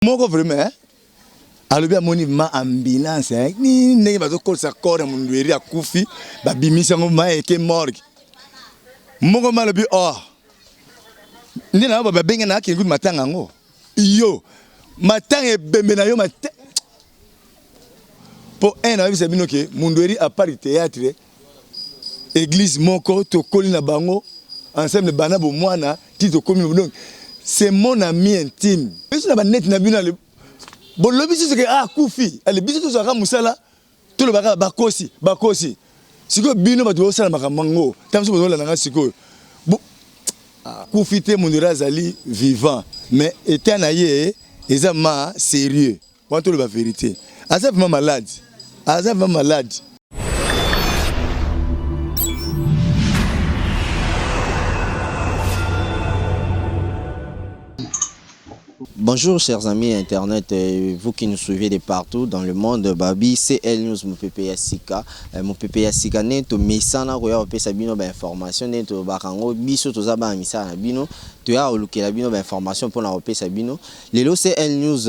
Moko vraiment hein? Alobi amoni ma ambulance hein? Ni ndenge bazokolisa corps ya Mundueri akufi, babimisi yango ma eke morgue. Moko ma alobi oh nde na ba babenga na akende kutu matanga yango. Yo matanga ebembe na yo mate po un nayebisa bino ke Mundueri à part théâtre Eglise moko tokoli na bango ensemble banda bomwana ti tokomi donc c'est mon ami intime. Biso na ba net na bino ale bolobi susu ke ah akufi ale biso tozwaka musala tolobaka bakosi bakosi sikoyo bino bato bosala makambo yango ntango mosusu bozolanda nga sikoyo akufi te mondele azali vivant mais etat na ye eza ma sérieux. Wana toloba verite. Aza vraiment malade. Aza vraiment malade. Bonjour chers amis internet, vous qui nous suivez de partout dans le monde, babi CL News mopepe ya sika, euh, mopepe ya sika nde tomesana koya kopesa bino ba information nde tolobaka yango biso toza bana misala na bino, toya kolukela bino ba information mpona kopesa bino. Lelo CL News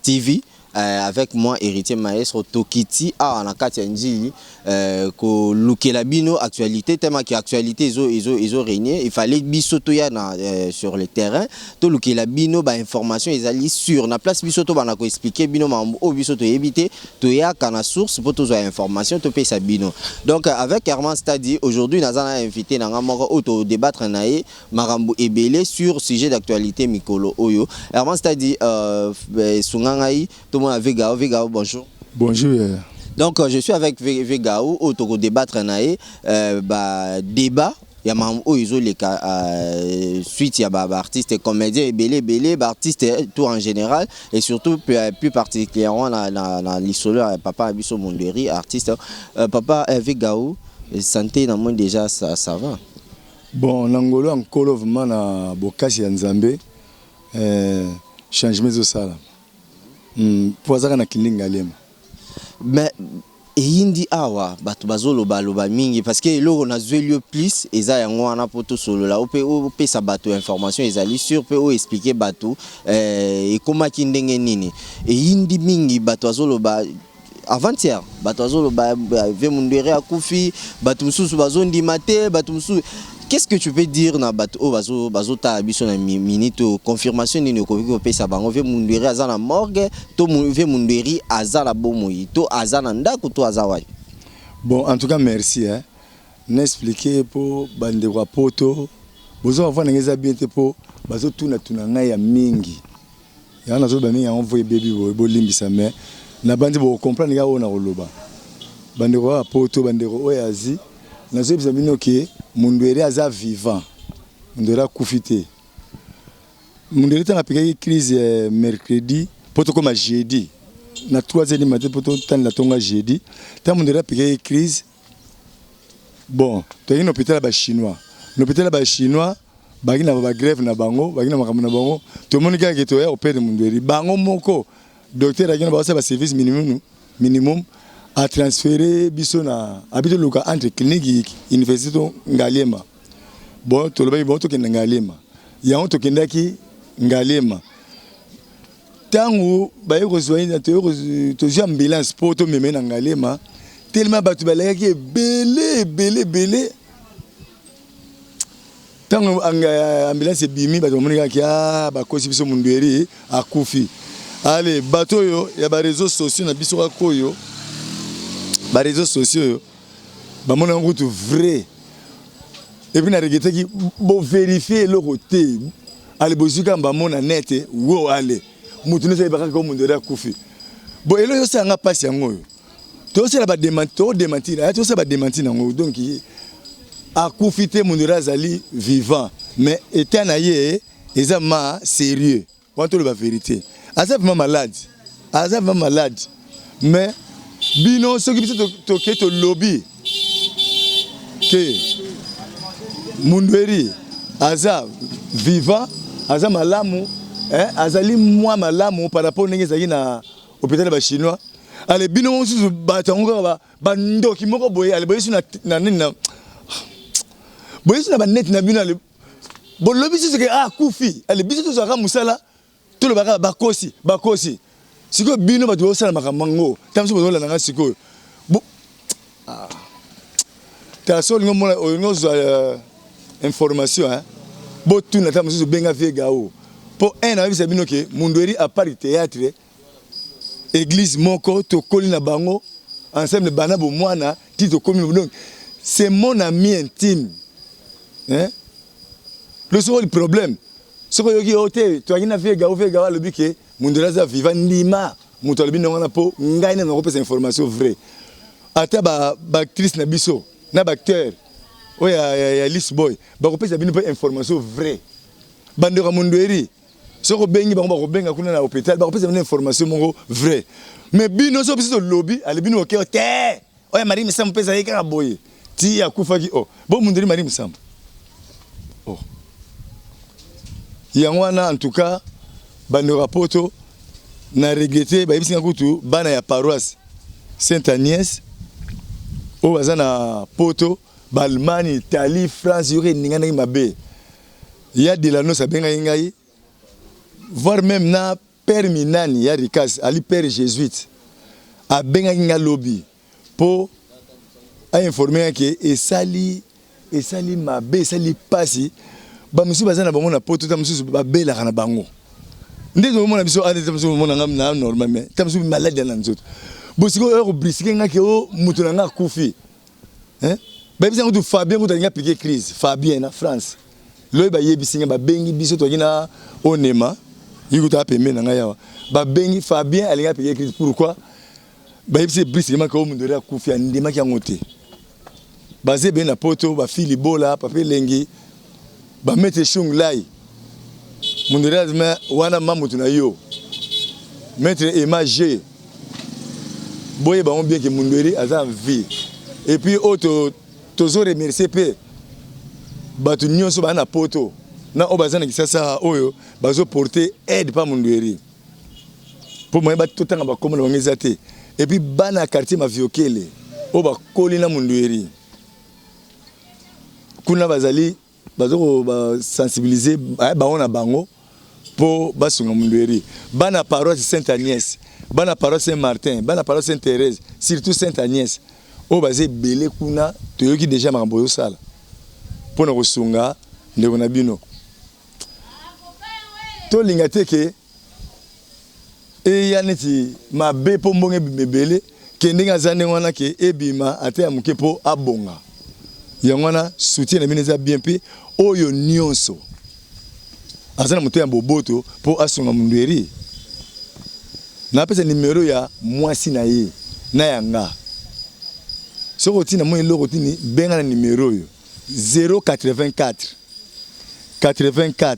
TV avec moi Heritier Maestro tokiti awa na kati ya Ndjili kolukela bino actualite tellement que actualite ezo ezo ezo regner il fallait biso toya na sur le terrain tolukela bino ba information ezali sur na place biso tobanda ko expliquer bino makambo oyo biso toyebi te toyaka na source po tozwa information topesa bino donc avec Herman Stadi aujourd'hui naza na invité na nga moko oyo to debattre na ye Makambo ebele sur sujet d'actualite mikolo oyo. Herman Stadi euh, sunga ngai tomona Vegao, Vegao bonjour. Bonjour yaya. Donc je suis avec Vegao oyo toko débattre na ye euh, ba débat ya makambo oyo ezoleka euh, suite ya ba, ba artistes comédiens ebele ebele ba artistes tout en général et surtout plus, plus particulièrement na, na, na lisolo ya papa na biso Monderi artiste euh, papa euh, Vegao santé na moi déjà ça, ça va. Bon na ngolu ya nkolo vraiment na bokasi ya nzambe eh, changement ezo salama po azaka na clinique ngaliema. Mais eyindi awa batu bazo loba loba mingi parce que eloko nazueli yo plus eza yango wana po tosolola ope opesa batu information ezali sur pe o expliquer batu eh, ekomaki ndenge nini eyindi mingi batu bazoloba Avant hier bato bazoloba vieux Mundweri akufi, bato mosusu bazondima te, bato mosusu qu'est-ce que tu peux dire na bato oyo bazo bazotala biso na minute oyo confirmation nini okoki kopesa bango vieux Mundweri aza na morgue to vieux Mundweri aza na bomoi to aza na ndako to aza wapi? Bon en tout cas merci hein na expliquer po ba ndeko ya poto bozo avoir ndenge eza bien te po bazo tuna tuna ngai ya mingi Yango nazoloba mingi yango mpo ebebi boye bolimbisa mais nabanzi boko comprendre kaka oyo nakoloba. Bandeko ya poto, bandeko oyo ya Asie, nazoyebisa bino ke Mundweri aza vivant. Mundweri akufi te. Mundweri ntango apekaki crise mercredi mpo tokoma jeudi na 3 heures du matin mpo totandela tonga jeudi, ntango Mundweri apekaki crise bon toyaki na hôpital ya ba chinois, na hôpital ya ba chinois Baki na ba grève na bango, baki na makambo na bango. Tomoni kaka ke toya koperdre Mundweri. Bango moko docteur aki na basala ba service minimum minimum a transférer biso na abi toluka entre clinique université to Ngaliema. Bon tolobaki bon tokende Ngaliema. Yango tokendaki Ngaliema. Tango baye kozwa ye tozwi ambulance mpo tomema ye na Ngaliema tellement bato balekaki ebele ebele ebele. Tango ambulance ebimi bato bamoni kaka ah, bakosi biso Mundueri akufi. Ale bato oyo ya ba réseaux sociaux na biso kaka oyo ba réseaux sociaux oyo bamoni yango kutu vrai. Et puis na regrettaki bo vérifier eloko te. Ale bozwi kaka bamona net wo ale moto nyonso ayebaka kaka Mundueri akufi. Bo eloko ezosala nga mpasi yango oyo. Tosala ba dementi, to dementir, aya tosala ba dementi nango. Donc akufi te Mundweri azali vivant mais etat na ye eza ma sérieux. Wana toloba verite. Aza vraiment malade. Aza vraiment malade. Mais bino soki biso toke tolobi ke Mundweri aza vivant, aza malamu, eh, azali mwa malamu par rapport ndenge ezalaki na Hopital ya ba chinois ale bino mosusu bato yango kaka bandoki moko boye ale boyesu na nini na boyesu na baneti na bino ale bolobi susu ke ah, akufi ale biso tozwaka mosala. Tolobaka bakosi, bakosi. Sikoyo bino bato bosala makambo yango, ntango mosusu bozolanda ngai sikoyo. Ah. Tala so olingi omona, olingi ozwa information hein? Botuna ata mosusu benga vieux Gao. Po un nayebisa bino ke Mundweri à part théâtre, église moko tokoli na bango ensemble bana bomwana ti tokomi, donc c'est mon ami intime hein? Le soko problème soki oyoki yo te, toyaki na vieux Gao, vieux Gao alobi ke Mundweri aza vivant, ndima moto alobi ndenge wana, mpo ngai nde nakopesa information vrai. Ata baactrice na biso na baacteur oyo ya Lisboy bakopesa bino mpe information vrai. Bandeko ya Mundweri, soki obengi bango, bakobenga kuna na hôpital, bakopesa bino information moko vrai. Mais bino, soki biso tolobi ale, bino okeo te, oyo Marie Misamu mpe ezalaki kaka boye ti akufaki. O bo Mundweri Marie Misamu, oh. Yango wana, en tout cas, bandeko ya Poto, na regretter. Bayebisi nga kutu bana ya paroisse Sainte Agnès oyo baza na Poto, baAllemagne, Italie, France, yoki eninganaki mabe ya Delanos abengaki ngai, voire même na père Minani ya Rikas, ali père jésuite, abengaki nga lobi mpo ainforme nga ke esali mabe, esali mpasi. Bamosusu baza na bango na Poto, ta mosusu babelaka na bango nde tozomona biso ane, ta mosusu omona nga na normal, mais ta mosusu maladi ya na nzoto. Bo sikoyo oyo kobrusquer nga ke o moto na nga akufi, bayebisi yango tu. Fabien kutu alingi apiquer crise. Fabien na France loyi bayebisi nga, babengi biso, toyaki na Onema, ye kutu apembe na ngai awa. Babengi Fabien, alingi apiquer crise. Pourquoi? Bayebisi brusquement ke o Mundweri akufi, andimaki yango te. Baza ebele na Poto, bafili bola papa elengi, bamaître Shung Lai, Mundweri azima wana ma motu na yo, maître Ema G. Boyeba bango bien ke Mundweri aza en vie. Et puis oyo tozo remercier mpe bato nyonso baza na Poto na oyo baza na Kisasa, oyo bazoporte aide pa Mundweri, mpo moye totanga bakombo na bango eza te. Et puis bana ya quartier Maviokele oyo bakoli na Mundweri kuna, bazali bazo basensibiliser bango na bango mpo basunga Mundweri. Bana paroisse Sainte Agnès, bana paroisse Saint Martin, bana paroisse Sainte Thérèse, surtout Sainte Agnès, oyo baza ebele kuna, toyoki déjà makambo ozosala mpona kosunga ndeko na bino. Tolinga te ke eya neti mabe mpo mbongo ebima ebele, ke ndenge aza ndenge wana, ke ebima ata ya moke mpo abonga. Yango wana soutien na bino eza bien, mpe oyo nyonso aza na motema boboto mpo asunga Mundweri, napesa nimero ya mwasi na ye na ya nga. Soki otina mwa eloko tini, benga na nimero oyo: 084 84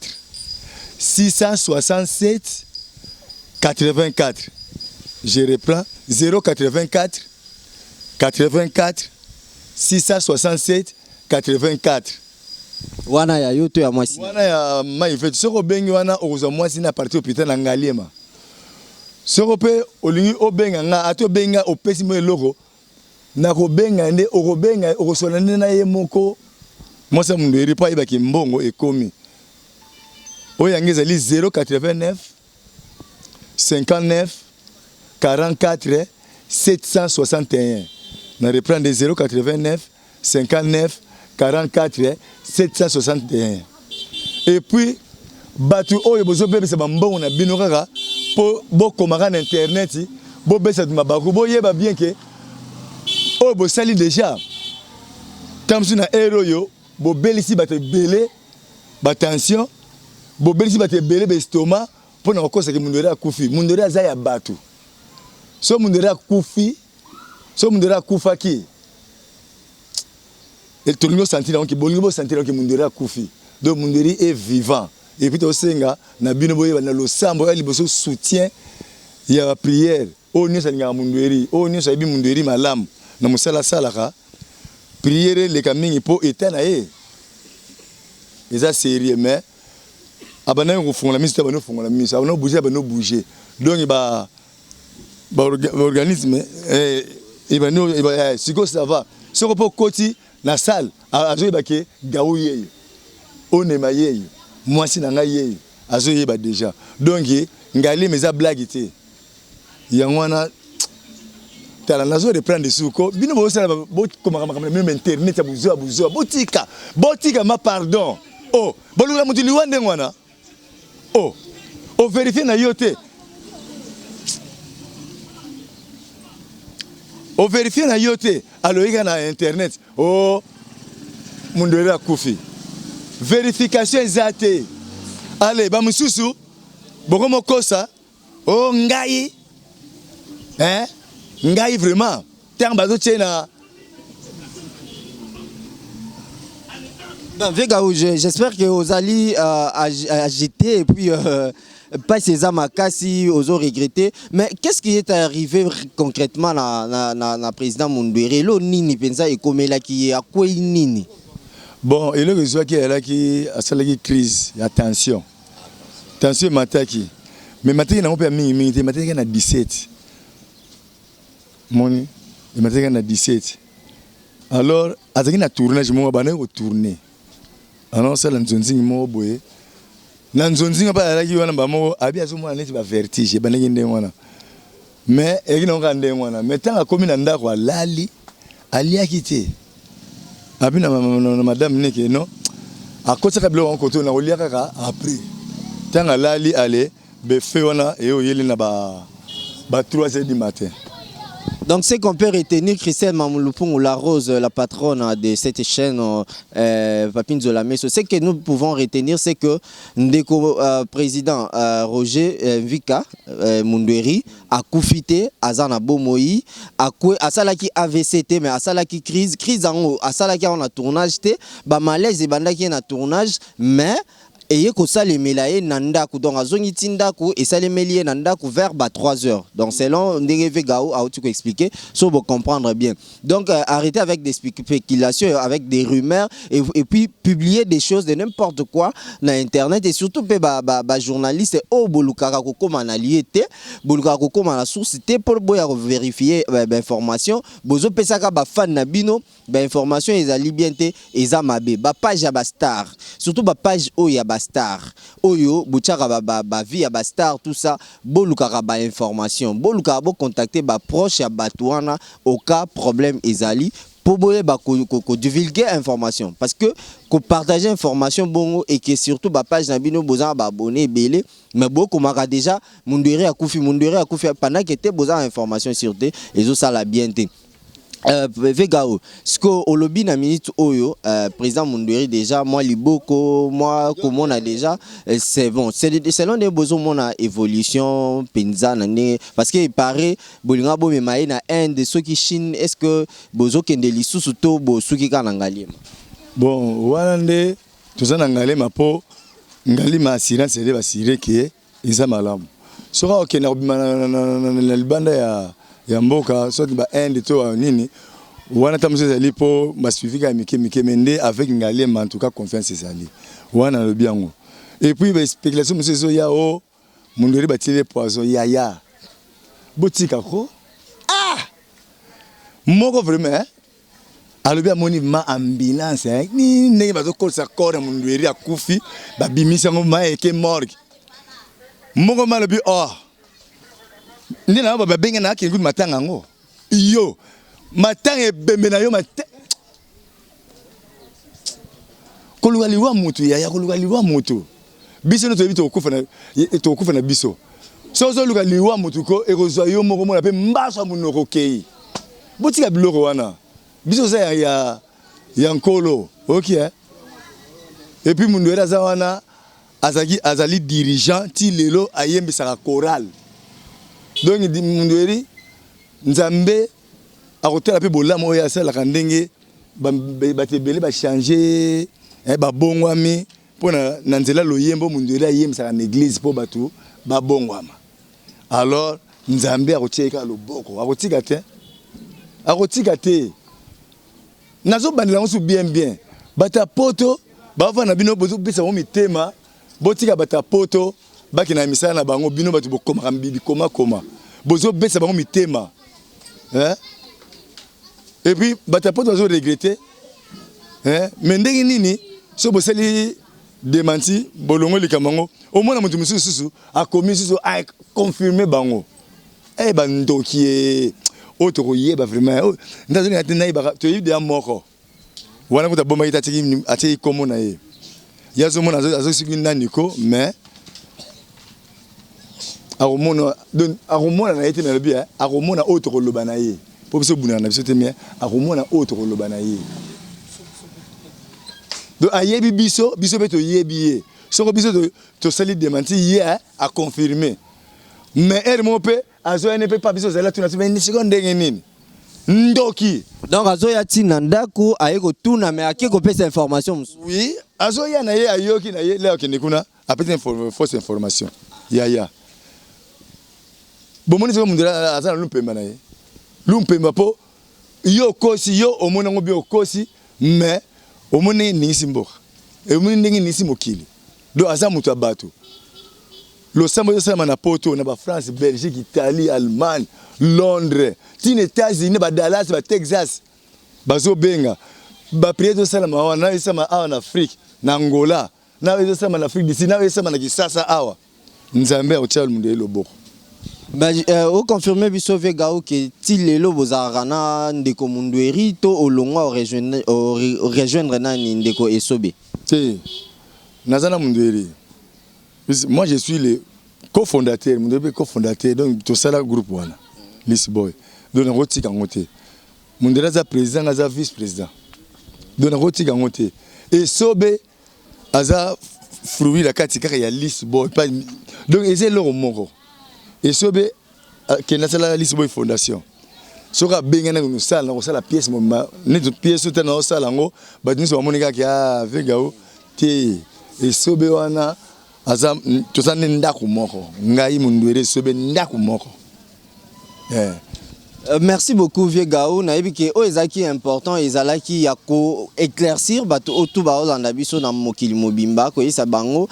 667 84. Je reprends: 084 84 667 84. Wana ya yo to ya mwasi? Wana ya mai feti. Soki obengi wana, okozwa mwasi na parti hôpital na Ngaliema. Soko mpe olingi obenga nga, ata obengi nga, opesi mo eloko, nakobenga nde okobenga, okosola nde na ye moko mwasi ya Mundweri, mpo ayebaki mbongo ekomi. Oyo yango ezali 089 59 44 761. Na reprendre: 089 59 44 761. Et puis bato oyo bozobebisa bambongo na bino kaka mpo bokomaka na internet, bobesa mabaku, boyeba bien ke oyo bosali déjà, ntango mosusu na ere oyo bobelisi bato ebele batension, bobelisi bato ebele baestomac mpo na kokosaki Mundweri akufi. Mundweri aza ya bato. So Mundweri akufi, so Mundweri akufaki, tolingi osentir yango ke bolingi bosentir yango ke Mundweri akufi. Donc Mundweri est vivant. Et puis tosenga na bino boyeba na losambo ya liboso, soutien ya baprière. Oyo nyonso alingaka Mundweri, oyo nyonso ayebi Mundweri malamu na mosala asalaka, prière eleka mingi mpo eta na ye eza sérieux. Mais abandaki kofungola miso te, abandi kofungola miso, abandi kobouger, abandi kobouger. Donc ba baorganisme ebandi sikoyo, ça va. Soko mpo okoti na salle, azoyeba ke Gau yeyo, Onema yeyo, mwasi na ngai yeyo, azoyeba déjà. Donc Ngaliema eza blague te. Yango wana tala nazo reprendre lisusu ko bino bozosala bokomaka makambo na bino internet ya buzoba buzoba, botika botika ma pardon. Oh, bolukela moto liwa ndenge wana. Oh, o vérifier na yo te, o vérifier na yo te, aloyika na internet oh Mundweri akufi, verification eza te. Ale ba mosusu bokomokosa oh ngai hein, ngai vraiment ntango bazotie na. Non, Vega, j'espère que ozali agité et puis pas eza makasi, ozo regretter. Mais qu'est-ce qui est arrivé concrètement na président Mundweri? Elo nini penza ekomelaki ye, akwei nini? Bon, eloko ezwaki, ayalaki asalaki crise ya tension. Tension emataki, mais emataki nango mpe ya mingimingi te, emataki na 17. Moni emataki na 17. Alors azalaki na tournage moko, abandaki kotourner, anaosala nzonzingi moko boye. Na nzonzingi mpe azalaki wana, bamoko abi azomona neti bavertige ebandaki ndenge wana, mais eyaki nango kaka ndenge wana. Mais ntango akomi na ndako, alali, aliaki te. Abi na madame neke non, akotiaka biloko yango koto na kolia kaka après. Ntango alali, ale befe wana eye oyeli na ba 3 heures du matin. Donc, ce qu'on peut retenir, Christelle Mamouloupungu, la Rose, la patronne de cette chaîne, Papine Zola Meso, ce que nous pouvons retenir, c'est que Ndeko président Roger Mvika Mundweri akufi te, aza na bomoi, asalaki AVC te, mais asalaki crise. Crise yango asalaki yango na tournage te, ba malaise ebandaki ye na tournage, mais eye kosalemela ye na ndako. Donc azongi ti ndako, esalemeli ye na ndako vers ba 3 heures. Donc selon ndenge Vegao auti koexpliquer, so bocomprendre bien. Donc arrêtez avec des spéculations, avec des rumeurs et puis publier des choses de n'importe quoi na internet. Et surtout mpe bajournaliste oyo bolukaka kokóma na lieu te, bolukaka kokóma na source te mpo boya kovérifier bainformation, bozopesaka bafan na bino bainformation ezali bien te, eza mabe. Bapage ya bastar, surtout bapage oyo ya bastar oyo botiaka bavie ya bastar, tout ça, bolukaka bainformation, bolukaka bocontacte baproche ya bato wana au cas problème ezali, mpo boyeba kodivulguer information. Parce que kopartage information bongo et que surtout bapage na bino boza na baabonné ebele, mais bokomaka déjà Mundweri akufi, Mundweri akufi, pendant que te boza na information sur te, ezosala bien te. Vegao, ce que olobi na minute oyo, président Mundweri déjà moi liboko moi komona déjà, c'est bon, c'est selon nde bozomona évolution mpenza na ndenge, parce que il paraît bolinga bomema ye na Inde, soki Chine. Est ce que bozokende lisusu to bosuki kaka na Ngaliema? Bon, wana nde toza na Ngalema, mpo Ngalema assurance ede basire ke eza malamu. Soki akokende kobima na libanda ya mboka, soki ba Inde to nini wana, ta mosusu ezali mpo basuivi kaka mike mike. Mais nde avec Ngaliema, en tout cas confiance ezali wana, nalobi yango. Et puis baspéculation mosusu ezoya o Mundweri batieli poison. Yaya, botika ko. Ah, moko vraiment alobi amoni ma ambulance ndenge bazokolisa corps ya Mundweri akufi, babimisi yango ma eke morgue. Moko ma alobi oh nde na babenga na akende kutu matanga yango. Yo matanga ebembe na yo mate koluka liwa mutu. Yaya, koluka liwa mutu, biso nde toyebi tokokufa na biso. So ozoluka liwa mutu ko ekozwa yo moko, mona mpe mbaso ya monoko okei. Botika biloko wana, biso oza ya nkolo, ok eh? Et puis Mundweri aza wana, azalaki, azali dirigeant ti lelo, ayembisaka chorale. Donc Mundweri, Nzambe akotala mpe bolamu oyo asalaka, ndenge bato ebele bachange, babongwami mpo na nzela loyembo Mundweri ayembisaka na église mpo bato babongwama. Alors Nzambe akotia ye kaka loboko, akotika te, akotika te. Nazobandela yango su bien bien. Bato ya poto bavanda, bino bozopesa bango mitema. Botika bato ya poto bakende na misala na bango. Bino bato bokomaka bikomakoma, bozobesa bango mitema, eh? Et puis bato ya poto bazoregretter, eh? Mais ndenge nini so bosali? démenti, bolongo likambo yango. Omona moto mosusu susu akomi susu aconfirme bango. E bandoki ye oyo tokoyeba vraiment nde azolinga te. Nayebaka, toyebi deya moko wana kuta abombaki te, atiki kombo na ye. Ye azomona azosiki nani ko, mais akomona, donc akomona na ye te. Nalobi akomona oyo tokoloba na ye, mpo biso obundaka na biso te, mais akomona oyo tokoloba na ye. Donc ayebi biso, biso mpe toyebi ye. Soko biso tosali démenti, ye aconfirme. Mais heure moko mpe azoya ne mpe pa biso ozali atuna so sikoyo ndenge nini, ndoki. Donc azoya ntina ndako, aye kotuna, mais ake kopesa information mosusu. Oui, azoya na ye, ayoki na ye le akende kuna, apesi fausse information. Yaya, bomoni soki moto aza na lumpemba na ye, lumpemba mpo yo okosi, yo omoni yango bien, okosi, mais omoni ndenge eningisi mboka, omoni ndenge eningisi mokili. Donc aza moto ya bato. Losambo ezosalama na Poto, na baFrance, Belgique, Italie, Allemagne, Londres, ntina États-Unis, baDallas, baTexas, bazobenga. Baprière ezosalama wana, ezosalama awa na Afrique, na Angola, na ezosalama na Afrique d'ici, na ezosalama na Kisasa awa. Nzambe akotia mundu ye loboko. Oconfirme biso, Vega, oke ti lelo bozalaka na ndeko Mundweri to olongwa, orejoindre nani, ndeko Esobe? Te, naza na Mundweri. Moi, je suis le cofondateur, Mundweri mpe cofondateur. Donc tosala groupe wana Lisboy, donc nakotika yango te. Mundweri aza président, nga aza vice président, donc nakotika yango te. Esobe aza fruit na kati kaka ya Lisboy, donc eza eloko moko. Esobe kende asala Lisboy Fondation. Soki abengani kosala, na kosala pièce mobima neti pièce te, na osala yango, bato nyonso bamoni kaka a Vega o te. Esobe wana aza, toza nde ndako moko, ngai, Mundweri, Esobe, ndako moko, yeah. Merci beaucoup, vieux Gao. Nayebi ke oyo ezalaki important, ezalaki ya koéclaircir bato oyo tu baolanda biso na mokili mobimba, koyebisa bango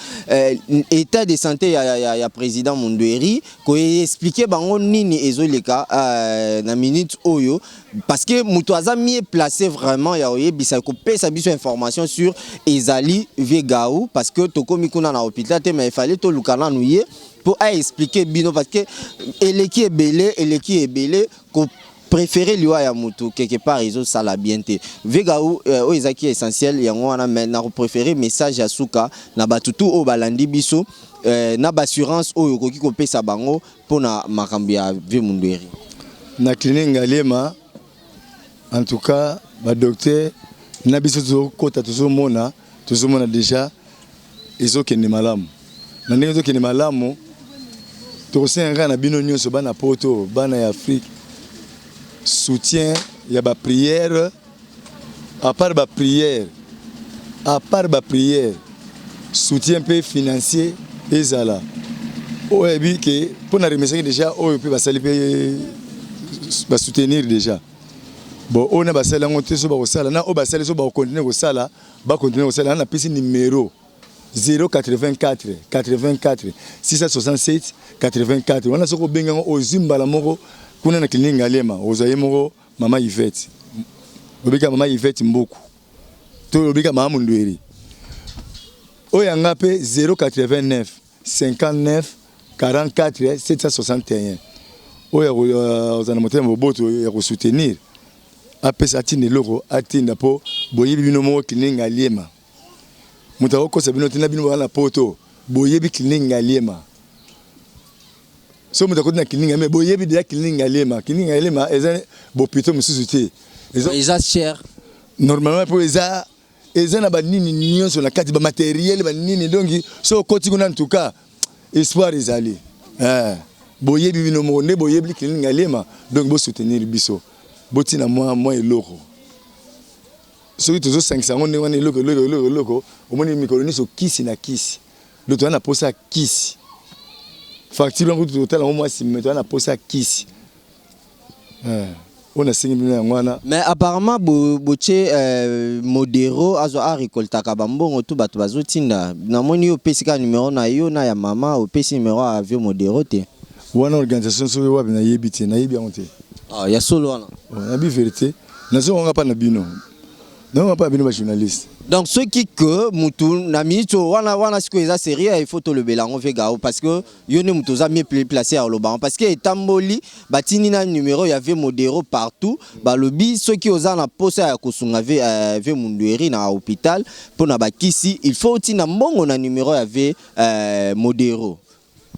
état de santé ya président Mundweri, koexpliquer bango nini ezoleka na minute oyo, parce que moto aza mieux placé vraiment ya koyebisa, kopesa biso information sur ezali vieux Gao, parce que tokomi kuna na hôpital te, mais il fallait toluka nanu ye mpo aexpliquer bino, parce que eleki ebele, eleki ebele. Kopréféré liwa ya motu quelque part ezosala bien te. Vega oyo ezalaki essentiel yango wana. Mais na kopréféré message ya suka na bato tu oyo balandi biso, na baassurance oyo okoki kopesa bango mpona makambo ya vieux Mundweri. Na clinique Ngaliema, en tout cas badocteur na biso tozokɔta, tozomona déjà ezokende malamu. Na ndenge ezokende malamu, tokosenga kaka na bino nyonso, bana Poto, bana ya Afrique, soutien ya baprière. À part baprière, à part baprière, soutien mpe financier ezala oyo ayebi ke mpo na remerciaki déjà oyo mpe basali mpe basoutenir déjà. Bon, oyo na basali yango te, so bakosala na oyo basali, so bakocontinue kosala, bacontinue kosala. Na napesi numéro 084 84 667 84 wana. Soki obengi yango, ozwi mbala moko kuna na clinique Ngaliema, ozwa ye moko mama Yvette. Obika mama Yvette Mboku to obika mama Mundweri. Oyo yanga mpe 089 59 44 761. Oyo ozala na motema boboto ya kosoutenir, apesa, atinda eloko, atinda, mpo boyebi bino moko clinique Ngaliema. Moto akokosa bino te na bino baa na Poto, boyebi clinique Ngaliema. So moto akoti na clinique, mais boyebi déjà clinique Ngaliema. Clinique Ngaliema eza bopito mosusu te. Eza cher. Normalement, mpo eza na banini nyonso na kati, bamatériel banini. Donc so okoti kuna, en tout cas espoir ezali. Boyebi bino moko nde boyebi clinique Ngaliema. Donc bosoutenir biso, botina mwa eloko. Soki tozosangisa yango ndenge wana, eloko, eloko, eloko, eloko, omoni mikolo nyonso kisi na kisi. Donc toza na posa ya kisi, facture yango totala yango mwa nsima. Toza na posa ya kisi oyo nasengi bino yango wana. Mais apparemment botie modero azwa arécoltaka bambongo tu bato bazotinda. Namoni yo opesi kaka numero na yo na ya mama, opesi numero ya vieux Modero te. Wana organisation soki wapi, nayebi te, nayebi yango te. Ah, ya solo wana? Nayebi vérité, nazonga mpa na bino, nazonga mpa na bino bajournaliste. Donc soki ke mutu na minute oyo wana wana sikoyo eza sérieux, il faut tolobela yango, vieux Gao, parce que yo nde moto oza mieux placé ya koloba yango, parce que etamboli, batindi na numéro ya vieux Modero partout. Balobi soki oza na posa ya kosunga vieux Mundueri na hôpital mpo na bakisi, il faut otinda mbongo na numéro ya vieux Modero.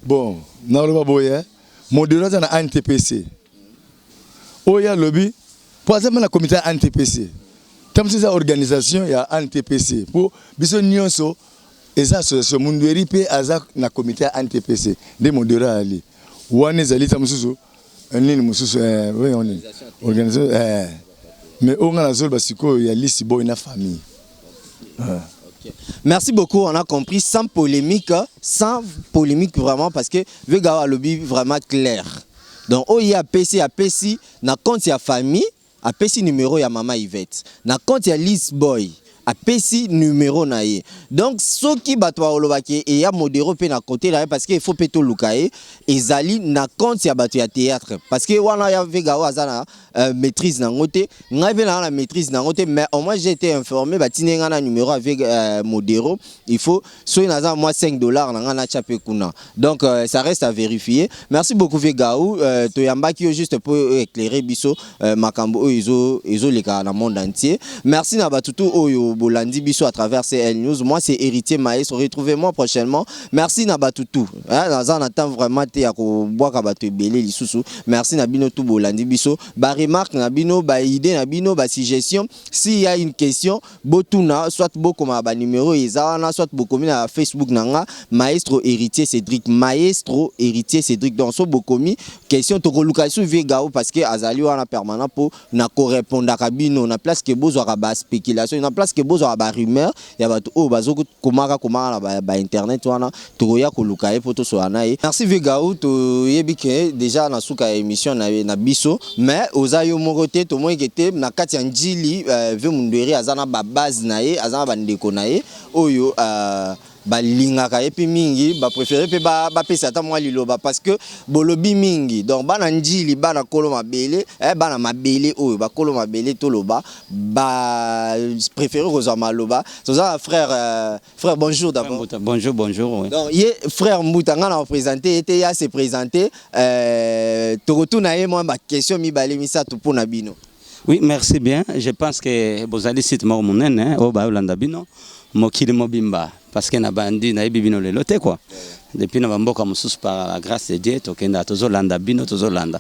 Bon, naloba boye, Modero aza na ANTPC oyo alobi mpo aza mpe na comité ya ANTPC. Ntango mosusu eza organisation ya ANTPC, mpo biso nyonso eza association. Mundueri mpe aza na comité ya ANTPC nde Modero ayali wana. Ezali ta mosusu nini mosusu, nini, organisation, mais oyo nga nazoloba sikoyo ya Lisi Boy na famille. Merci beaucoup, on a compris, sans polémique, sans polémique vraiment, parce que Vega alobi vraiment clair. Donc, oyo apesi, apesi, na compte ya famille, apesi numéro ya mama Yvette. Na compte ya Liz Boy, apesi numéro na ye. Donc soki bato balobaki eya Modero mpe na côté na ye, parce que il faut mpe toluka ye, ezali na compte ya bato ya théâtre, parce que wana ya Vega oyo aza na maîtrise nango te, ngai mpe naa na maîtrise nango te, mais au moins j'ai été informé, batindi ngai na numéro ya Vega Modero. Il faut soki naza mwa 5 $ na ngai natya mpe kuna. Donc ça reste à vérifier. Merci beaucoup, Vegaou. Toyambaki yo juste mpo éclairer biso makambo oyo ezoleka na monde entier. Merci na bato tu oyo bolandi biso à travers CL News. Moi, c'est Héritier Maestro. Retrouvez-moi prochainement. Merci na bato tu, hein, naza na temps vraiment te ya kobwaka bato ebele lisusu. Merci na bino tu bolandi biso. Ba remarque na bino, ba idée na bino, ba suggestion, s'il y a une question, botuna, soit bokoma ba numéro eza wana, soit bokomi na Facebook na nga, Maestro Héritier Cédric, Maestro Héritier Cédric. Donc so bokomi question, tokoluka su vieux Gao, parce que azali wana permanent mpo na korépondaka bino, na place ke bozwaka ba spéculation, na place ke bozwaka ba rumeur ya bato oyo bazokomaka komaka na ba internet wana. Tokoya koluka ye mpo tosola na ye. Merci, vieux Gao. Toyebi ke déjà na suka ya émission na biso, mais oza yo moko te. Tomoni ke te na kati ya Njili, vieux Mundweri aza na ba base na ye, aza na bandeko na ye oyo balingaka ye mpe mingi, bapréféré mpe bapesa ata mwa liloba, parce que bolobi mingi. Donc bana Njili, bana kolo mabele, bana mabele oyo bakolo mabele, toloba bapréféré kozwa maloba. Toza na frère, frère, bonjour d'abord. Bonjour, bonjour, oui. Donc ye frère Mbuta, nga na représente ye te, ye ase présente. Tokotuna ye mwa ba question mibale misato mpo na bino. Oui, merci bien. Je pense que bozali site moko monene oyo bayolanda bino mokili mobimba, parce que na bandi nayebi bino lelo te quoi. Depuis na bamboka mosusu, par la grâce de Dieu, tokenda tozolanda bino, tozolanda.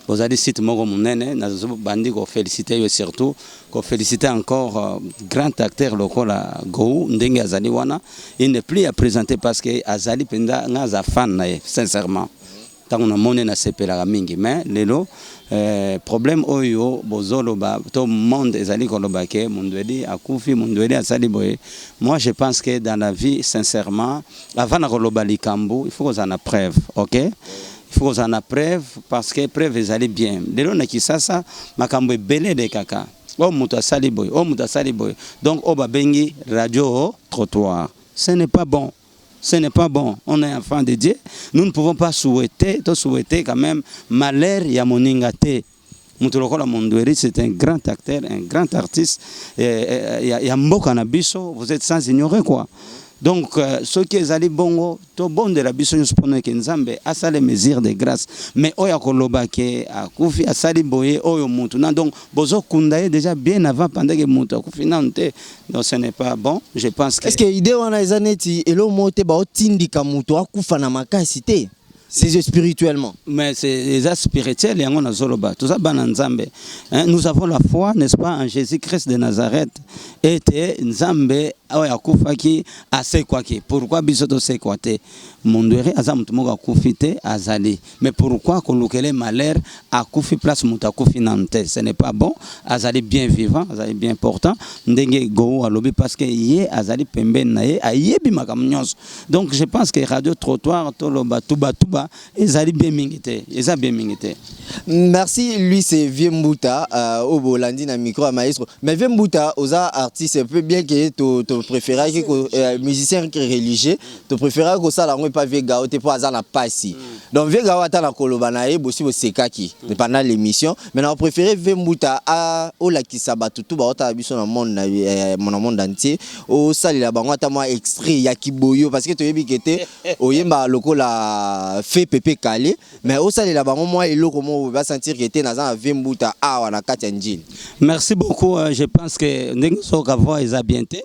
Bozali site moko monene. Nazobandi koféliciter yo, surtout koféliciter encore grand acteur lokola Gou ndenge azali wana. Il n'est plus à présenter, parce que azali mpenza, nga aza fan na ye sincèrement. Ntango namoni, nasepelaka mingi. Mais lelo problème oyo bozoloba to monde ezali koloba ke Mundweli akufi, Mundweli asali boye, moi je pense que dans la vie, sincèrement, avant na koloba likambo, il faut kozala na preuve. Ok, il faut kozala na preuve, parce que preuve ezali bien. Lelo na Kisasa, makambo ebele elekaka, oyo moto asali boye, oyo moto asali boye. Donc oyo babengi radio trottoir, ce n'est pas bon, ce n'est pas bon. On est enfant de Dieu. Nous ne pouvons pas souhaiter, to souhaiter quand même malheur ya moninga te. Moto lokola Mondweri, c'est un grand acteur, un grand artiste ya mboka na biso. Vous êtes sans ignorer quoi. Donc soki ezali bongo, tobondela biso nyonso mpona eke Nzambe asala mesure de grâce. Mais oyo akoloba ke akufi, asali boye, oyo mutu na, donc bozokunda ye déjà bien avant, pendant ke mutu akufi nanu te. Donc ce n'est pas bon, je pense que Est ce que idée wana eza neti eloko moko te, baotindika moto akufa na makasi te, c'est spirituellement? Mais c'est eza spirituel, yango nazoloba. Toza bana Nzambe, hein? Nous avons la foi, n'est-ce pas, en Jésus-Christ de Nazareth, ete Nzambe oyo akufaki asekwaki. Pourquoi biso tosekwa te? Mondwere aza moto moko akufi te, azali. Mais pourquoi kolukele malheur? Akufi place moto akufi nanu te, ce n'est pas bon. Azali bien vivant, azali bien portant ndenge Gou alobi, parce que ye azali pembeni na ye, ayebi makambo nyonso. Donc je pense que radio trottoir, toloba tubatuba, ezali bien mingi te, eza bien mingi te. Merci. Lui, c'est vieux Mbuta oyo bolandi na micro ya maestro. Mais vieux Mbuta, oza artiste peu, bien que to Topréféraki musicien religieux, topréféraki kosala yango epa vieux Gao te, mpo aza na pasi. Donc vieux Gao, ata na koloba na ye, bosi bosekaki pendant l'émission, mais na préféré vieux Mbuta olakisa bato tu baotala biso na monde na monde entier, osalela bango ata mwa extrait ya kiboyo, parce que toyebi ke te oyembaka lokola fe Pepe Kale, mais osalela bango mwa eloko moko basentir ke te naza na vieux Mbuta awa na kati ya Njili. Merci beaucoup. Je pense que ndenge soka voix eza bien te,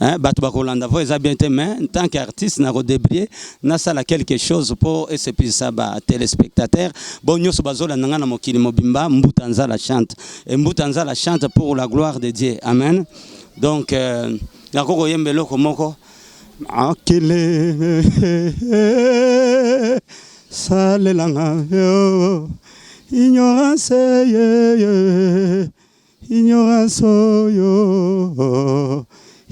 hein, bato bakolanda voix eza bien te, mais en tant qu'artiste nakodébrouiller, nasala quelque chose mpo esepelisa batéléspectateur bo nyonso bazolanda nga na mokili mobimba. Mbuta Nzala chante, et Mbuta Nzala chante pour la gloire de Dieu, amen. Donc nakoki koyemba eloko moko akile salelanga yo ignorance ye, ye, ignorance oyo,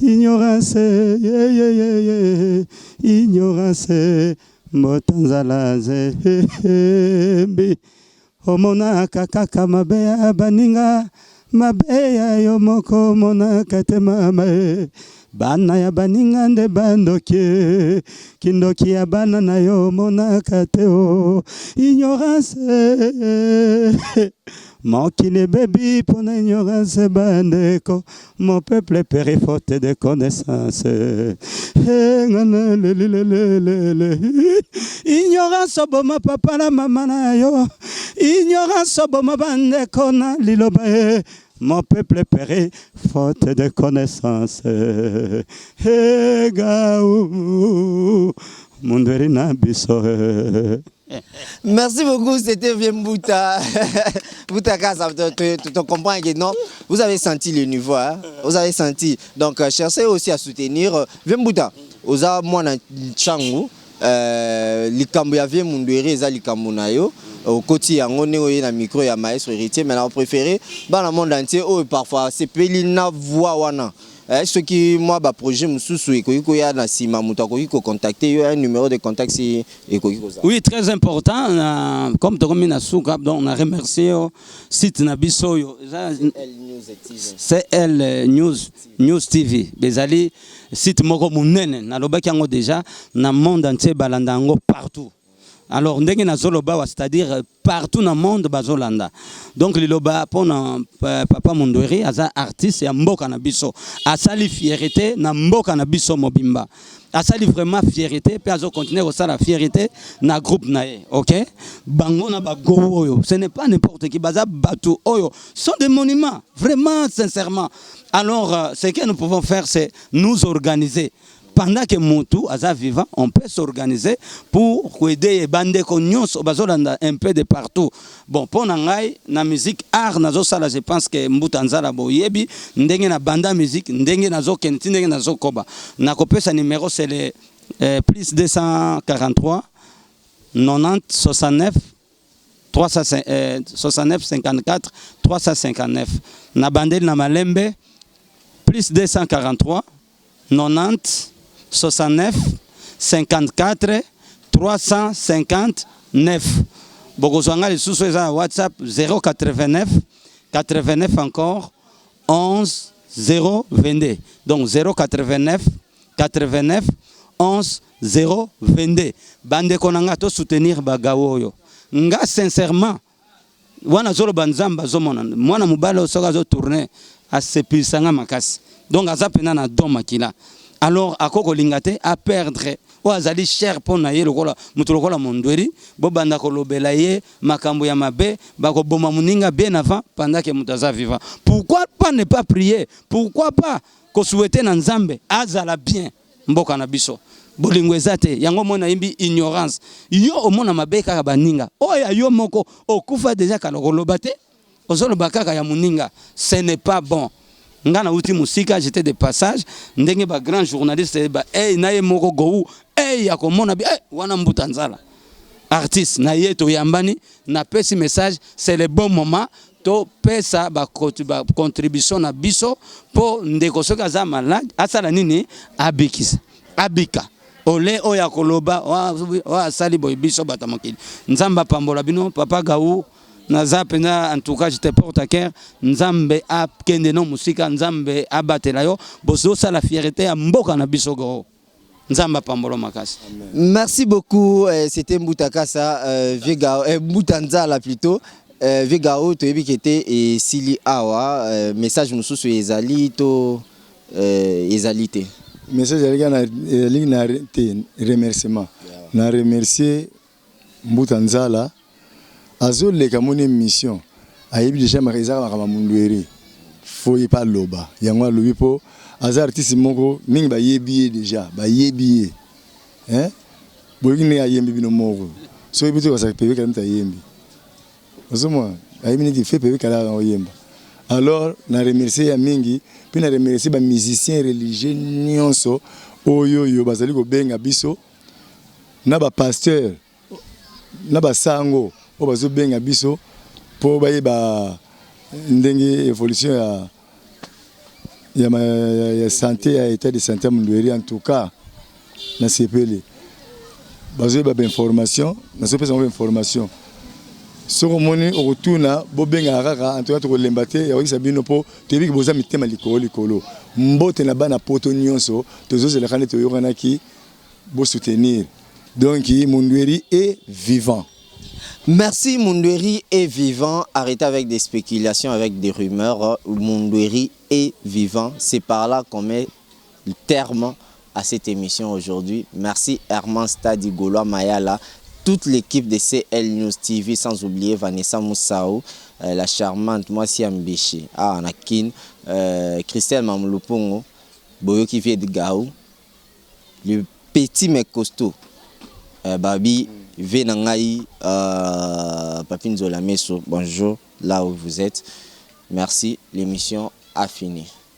ignorance ye, ye, ye, ye, ignorance. Mbuta Nzala nzembi, omonaka kaka mabe ya baninga, mabe ya yo moko omonaka te. Mama e, bana ya baninga nde bandoki, kindoki ya bana na yo omonaka te. O ignorance, mokili ebebi mpona ignorance. Bandeko, mon peuple périt faute de connaissance. Ngana lelilelelele, ignorance oboma papa na mama na yo, ignorance oboma bandeko na liloba e. Mon peuple périt faute de connaissance. Egau Mundweri na biso. Merci beaucoup, c'était vieux Mbuta. Mbuta Kasa, tu comprends que non, vous avez senti le niveau, hein? Vous avez senti. Donc, cherchez aussi à soutenir. Vieux Mbuta, oza mwana Tshangu, likambo ya vieux Mundweri eza likambo na yo. Okoti yango ndenge oye na micro ya maestro Héritier, mais na préféré bana monde entier oyo parfois sepeli na voix wana. Soki mwa baprojet mosusu ekoki koya na nsima, moto akoki kocontacte yo, un numéro de contact si ekoki kozala? Oui, très important. Comme tokomi na suka, donc na remercier yo site na biso oyo eza CL News TV. Ezali site moko monene, nalobaki yango déjà, na monde entier balanda yango partout. Alors ndenge nazoloba awa, c'est-à-dire partout na monde bazolanda. Donc liloba mpona papa Mundweri, aza artiste ya mboka na biso, asali fierté na mboka na biso mobimba, asali vraiment fierté mpe azocontinue kosala fierté na groupe na ye. Ok, bango na bago oyo, ce n'est pas n'importe qui, baza bato oyo sont des monuments, vraiment, sincèrement. Alors ce que nous pouvons faire, c'est nous organiser. Pendant que mutu aza vivant, on peut s'organiser pour koaider bandeko nyonso bazolanda un peu de partout. Bon, mpo na ngai na musique, art nazosala, je pense que Mbuta Nzala boyebi ndenge na banda musique, ndenge nazokende ti ndenge nazokoba. Nakopesa numéro, c'est le plus 243 90 69 300, 69 54 359. Na bandeli na malembe: plus 243 90 69 54 359. Bokozwa nga lisusu, eza na WhatsApp 089 89 encore 11 022. Donc 089 89 11 022. Bandeko na nga, tosoutenir bagawo oyo. Nga sincèrement, wana azoloba, Nzambe azomona. Mwana mobali oyo soki azotourne, asepelisanga makasi. Donc aza mpena na don makila. Alors akoki kolinga te aperdre oyo azali cher mpo na ye, lokola moto lokola Mondweri. Bobanda kolobela ye makambo ya mabe, bakoboma moninga bien avant, pendant que moto aza vivant. Pourquoi pas ne pas prier? Pourquoi pas kosouhaiter na Nzambe azala bien? Mboka na biso, bolingo eza te. Yango mona yimbi ignorance. Yo omona mabe kaka baninga, oyo ya yo moko okufa déjà kala, koloba te, ozoloba kaka ya moninga. Ce n'est pas bon. Nga nauti mosika, j'étais de passage. Ndenge bagrand journaliste ba ey na ye moko gou ey ya komona bi ey, wana Mbuta Nzala artiste na ye, toyambani, napesi message. C'est le bon moment topesa bacontribution na biso mpo ndeko soki aza malade, asala nini? Abikisa, abika ole oyo akoloba oyo asali boye. Biso bato ya mokili, Nzambe apambola bino. Papa Gau, Naza penza en tout cas je te porte à cœur Nzambe akende no musika Nzambe abatela yo bozo sala fierté ya mboka na biso gros Nzambe apambolo makasi. Merci beaucoup euh, c'était Mbuta Kasa euh, Vieux euh, Mbuta Nzala plutôt euh, Vieux Gao toyebi kete esili awa euh, message mosusu ezali to euh, ezali te. Message ezali na te remerciement na remercier Mbuta Nzala azo leka amoni emission ayebi dejà eza makambo ya mundueri faut ye pe aloba yango alobi po aza artiste moko mingi bayebi ye dejà bayebi ye hein boyoki ndenge ayembi bino moko soki oyebi te okasaka pepe kale mutu ayembi ozomona ayembi neti fe pepe kale aza koyemba alors na remercier ya mingi pe na remercier ba musiciens religieux nionso oyo oyo bazali kobenga biso na ba pasteurs na ba sango oyo bazo benga biso po bayeba ndenge evolution ya ya, ya, ya sante ya etat de sante ya Mundueri. En tout cas nasepeli bazoyeba ba information, nazopesa bango ba information. Soki omoni okotuna, bobengaka kaka. En tout cas tokolemba te ya koyebisa bino po toyebi ke boza mitema likolo likolo. Mbote na bana poto nyonso, tozozelaka nde toyokanaki bo soutenir donc Mundueri est vivant. Merci Mundueri est vivant, arrêtez avec des spéculations, avec des rumeurs, Mundueri est vivant, c'est par là qu'on met le terme à cette émission aujourd'hui. Merci Herman Stadi Gaulois Mayala, toute l'équipe de CL News TV, sans oublier Vanessa Moussaou, euh, la charmante Mwasi Ambishi, ah, Anakin, euh, Christelle Mamulupongo, Boyoki Vieux Gaou, Le petit mais costaud euh, Babi ve na ngai euh, Papi Nzola Meso, bonjour là où vous êtes. Merci, l'émission a fini.